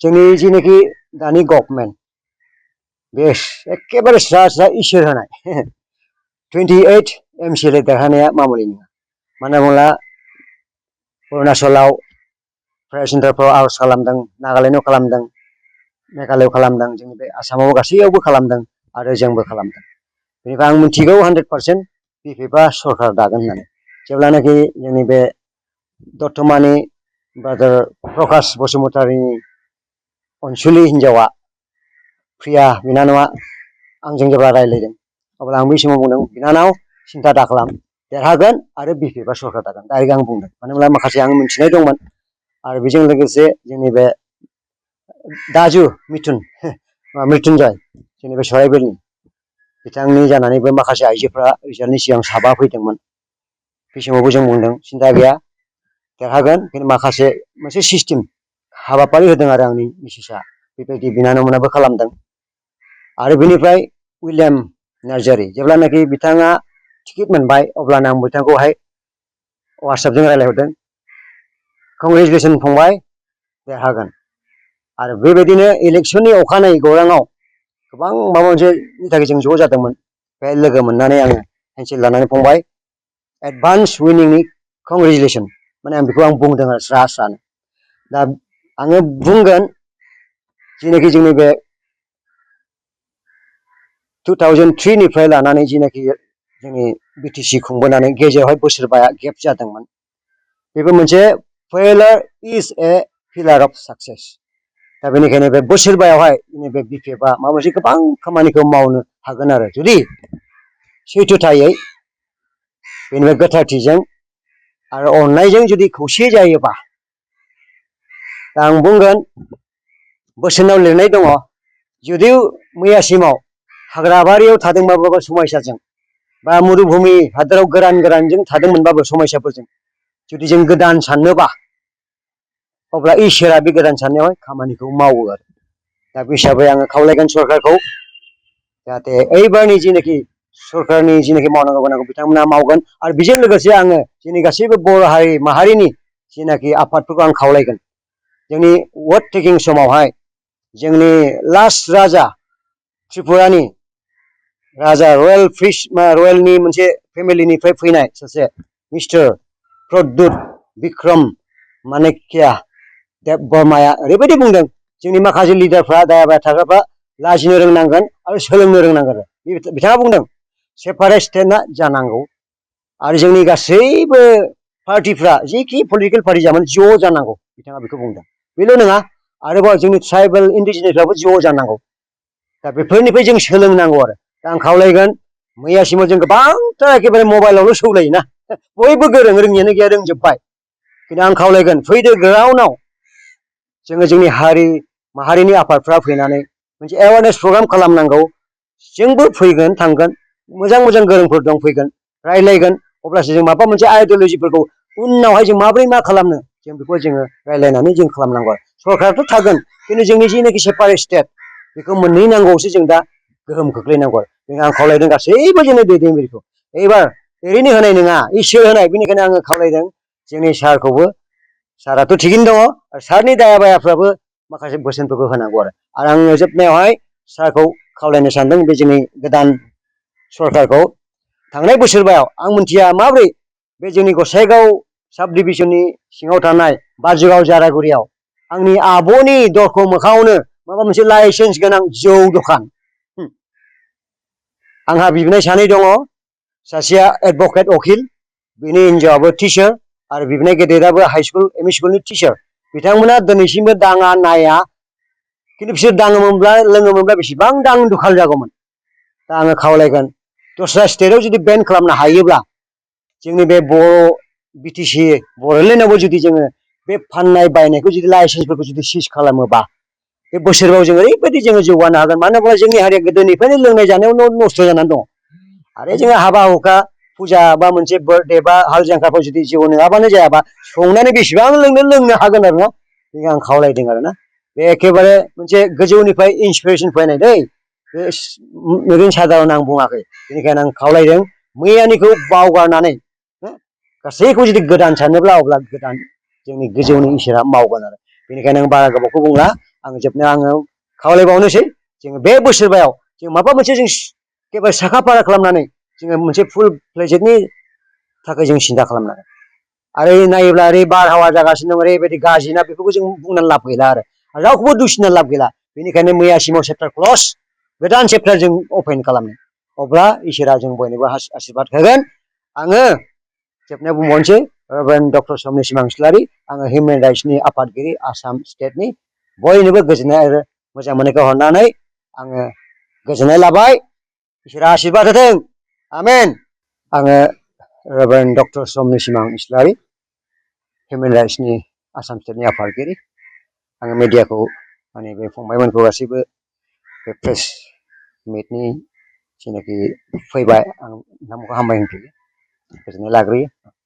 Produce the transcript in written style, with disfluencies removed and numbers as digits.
जोंनि जिनाखि दानि गभर्नमेन्ट बे एखेबारे स्रा स्रा इसोर होनाय 28 MCLA देरहानाया मामुलि नङा। मानो होनोब्ला अरुणाचलाव प्राइभेट सेन्टारफ्राव आर'ज खालामदों, नागालेण्डआव खालामदों, मेघालयआव खालामदों, जोंनि बे आसामाव गासैयावबो खालामदों आरो जोंबो खालामदों। बेनिफ्राय आं मिथिगौ 100% BJP सरकार दागोन होननानै। जेब्लानाखि जोंनि बे दतमानि ब्रादार प्रकाश बसुमतारीनि अनसुलि हिन्जावा प्रिया बिनानावा आंजों जेब्ला रायज्लायदों अब्ला आं बै समाव बुंदों, बिनानाव सिन्था दाखालाम, देरहागोन आरो BJP सरकार दागोन। डाइरेक्ट आं बुंदों, मानो होनब्ला माखासे आं मिथिनाय दंमोन आरो बेजों लोगोसे जोंनि बे दाजु मृत्युन्जय जोंनि बे सराइबिलनि बिथांनि जानानैबो माखासे आइजोफ्रा रिजाल्टनि सिगां साबा फैदोंमोन। बे समावबो जों बुंदों सिन्था गैया देरहागोन, खिन्थु माखासे मोनसे सिस्टेम हाबाफारि होदों आरो आंनि मिसेसआ बेबायदि बिनानावमोनाबो खालामदों। आरो बेनिफ्राय उइलियाम नार्जारि जेब्लानाखि बिथाङा टिकेट मोनबाय अब्लानो आं बिथांखौहाय वाट्सएपजों रायज्लायहरदों, कंग्रेचुलेसन फंबाय देरहागोन। आरो बेबायदिनो इलेक्सननि अखानायै गौराङाव गोबां माबा मोनसेनि थाखाय जों ज' जादोंमोन। बे लोगो मोननानै आङो हेन्डसेक लानानै फंबाय एडभान्स उइनिंनि कंग्रेचुलेसन माने आं बेखौ बुंदों आरो स्रा स्रानो। दा आङो बुंगोन जिनाखि जोंनि बे 2003 निफ्राय लानानै जिनाखि जोंनि BTC खुंबोनानै गेजेरावहाय बोसोरबाया गेप जादोंमोन, बेबो मोनसे failure is a pillar of success. दा बेनिखायनो बे बोसोरबायावहाय जोंनि बे BJPआ माबा मोनसे गोबां खामानिखौ मावनो हागोन आरो जुदि सैथोथायै बेनिफ्राय गोथारथिजों आरो अननायजों जुदि खौसे जायोबा। दा आं बुंगोन बोसोनाव लिरनाय दङ, जुदि मैयासिमाव हाग्राबारियाव थादोंबाबो समायसाजों बा मुरुभूमि हादोराव गोरानजों थादोंमोनबाबो समायसाफोरजों जुदि जों गोदान साननोबा अब्ला इसोरा बे गोदान साननायावहाय खामानिखौ मावो आरो। दा बे हिसाबै आङो खावलायगोन सरकारखौ जाहाथे ओइबारनि जिनाखि सरकारनि जिनाखि मावनांगौ गोनांखौ बिथांमोना मावगोन। आरो बेजों लोगोसे आङो जोंनि गासैबो बर' हारि माहारिनि जिनाखि आफादफोरखौ आं खावलायगोन, जोंनि भट टेकिं समावहाय जोंनि लास्ट राजा त्रिपुरानि राजा रयेलनि मोनसे फेमिलिनिफ्राय फैनाय सासे मिस्टार प्रद्युत बिक्रम मानेकिया देब बर्माया ओरैबायदि बुंदों, जोंनि माखासे लिडारफ्रा दायाबाया थाग्राफ्रा लाजिनो रोंनांगोन आरो सोलोंनो रोंनांगोन। बिथाङा बुंदों सेपारेट स्टेटआ जानांगौ आरो जोंनि गासैबो पार्टिफ्रा जिखि पलिटिकेल पार्टि जामोन ज' जानांगौ, बिथाङा बेखौ बुंदों। बेल' नङा, आरोबाव जोंनि ट्राइबेल इन्डिजिनियासफ्राबो ज' जानांगौ। दा बेफोरनिफ्राय जों सोलोंनांगौ आरो। दा आं खावलायगोन, मैयासिमाव जों गोबांथार एखेबारे मबाइलावल' सौलायोना, बयबो गोरों, रोङियानो गैया, रोंजोब्बाय। खिन्थु आं खावलायगोन फैदो ग्राउन्डआव जोङो जोंनि हारि माहारिनि आफादफ्रा फैनानै मोनसे एवारनेस प्रग्राम खालामनांगौ। जोंबो फैगोन थांगोन, मोजां मोजां गोरोंफोर दं फैगोन रायज्लायगोन, अब्लासो जों माबा मोनसे आइडियलजिफोरखौ उनावहाय जों माबोरै मा खालामनो जों बेखौ जोङो रायज्लायनानै जों खालामनांगौ आरो। सरकाराथ' थागोन, खिन्थु जोंनि जिनाखि सेपारेट स्टेट बेखौ मोनहैनांगौसो जों दा गोहोम खोख्लैनांगौ आरो। आं खावलायदों गासैबो जोंनि दैदेनगिरिखौ एबार ओरैनो होनाय नङा, इसोर होनाय। बेनिखायनो आङो खावलायदों जोंनि सारखौबो, साराथ' थिगैनो दङ आरो सारनि दायाबायाफ्राबो माखासे बोसोनफोरखौ होनांगौ आरो। आङो जोबनायावहाय सारखौ खावलायनो सानदों बे जोंनि गोदान सरकारखौ थांनाय बोसोरबायाव आं मिथिया माब्रै बे जोंनि गसाइगाव साब डिभिजननि सिङाव थानाय बाजुगाव जारागुरियाव आंनि आब'नि दरखं मोखाङावनो माबा मोनसे लाइसेन्स गोनां जौ दखान, आंहा बिबोनाय सानै दङ, सासेया एडभकेट वकिल, बिनि हिनजावाबो टिचार आरो बिबोनाय गेदेराबो हाइ स्कुल एम इ स्कुलनि टिचार। बिथांमोना दिनैसिमबो दाङा नाया, खिन्थु बिसोर दाङोमोनब्ला लोङोमोनब्ला बेसेबां दां दुखाल जागौमोन। दा आङो खावलायगोन दस्रा स्टेटआव जुदि बेन खालामनो हायोब्ला जोंनि बे बर' BTC बड'लेण्डआवबो जुदि जोङो बे फाननाय बायनायखौ जुदि लाइसेन्सफोरखौ जुदि सिज खालामोबा बे बोसोरबाव जों ओरैबायदि जोङो जौगानो हागोन। मानो होनोब्ला जोंनि हारिया गोदोनिफ्रायनो लोंनाय जानायावनो नस्थ' जानानै दङ। आरो जोङो हाबा हुखा फुजा बा मोनसे बार्थडे बा हाल जांख्राफ्राव जुदि जौ नङाबानो जायाबा संनानै बेसेबां लोंनो हागोन आरो ना। बेखौ आं खावलायदों आरोना। बे एखेबारे मोनसे गोजौनिफ्राय इन्सपिरेसन फैनाय दै, बे ओरैनो साधारन आं बुङाखै। बेनिखायनो आं खावलायदों मैयानिखौ बावगारनानै गासैखौ जुदि गोदान सानोब्ला अब्ला गोदान जोंनि गोजौनि इसोरा मावगोन आरो। बेनिखायनो आं बारा गोबावखौ बुंला, आङो जोबनायाव आङो खावलायबावनोसै जोङो बे बोसोरबायाव जों माबा मोनसे जों एकेबारे साखा फारा खालामनानै जोङो मोनसे फुल प्लेजेटनि थाखाय जों सिन्था खालामनांगोन आरो नायोब्ला ओरै बारहावा जागासिनो दं ओरैबायदि गाज्रिना बेफोरखौ जों बुंनानै लाब गैला आरो रावखौबो दुसिनानै लाब गैला बेनिखायनो मैयासिमाव चेप्टार क्लस गोदान चेप्टार जों अपेन खालामनो अब्ला इसोरा जों बयनोबो आशीर्बाद होगोन आङो जोबनायाव बुंबावनोसै डक्टर समनिसिम इस्लारि आङो हिउमेन राइट्सनि आफादगिरि आसाम स्टेटनि बयनोबो गोजोननाय आरो मोजां मोननायखौ हरनानै आङो गोजोननाय लाबाय इसोरा आशीर्बाद होथों आमेन आङो रेभारेन्ड डक्टर समनिसिम इस्लारि हिउमेन राइट्सनि आसाम स्टेटनि आफादगिरि आङो मिडियाखौ माने बे फंबायमोनखौ गासैबो बे प्रेस मिटनि जेनाखि फैबाय आं नोंथांमोनखौ हामबाय होनफैयो गोजोननाय लाग्रोयो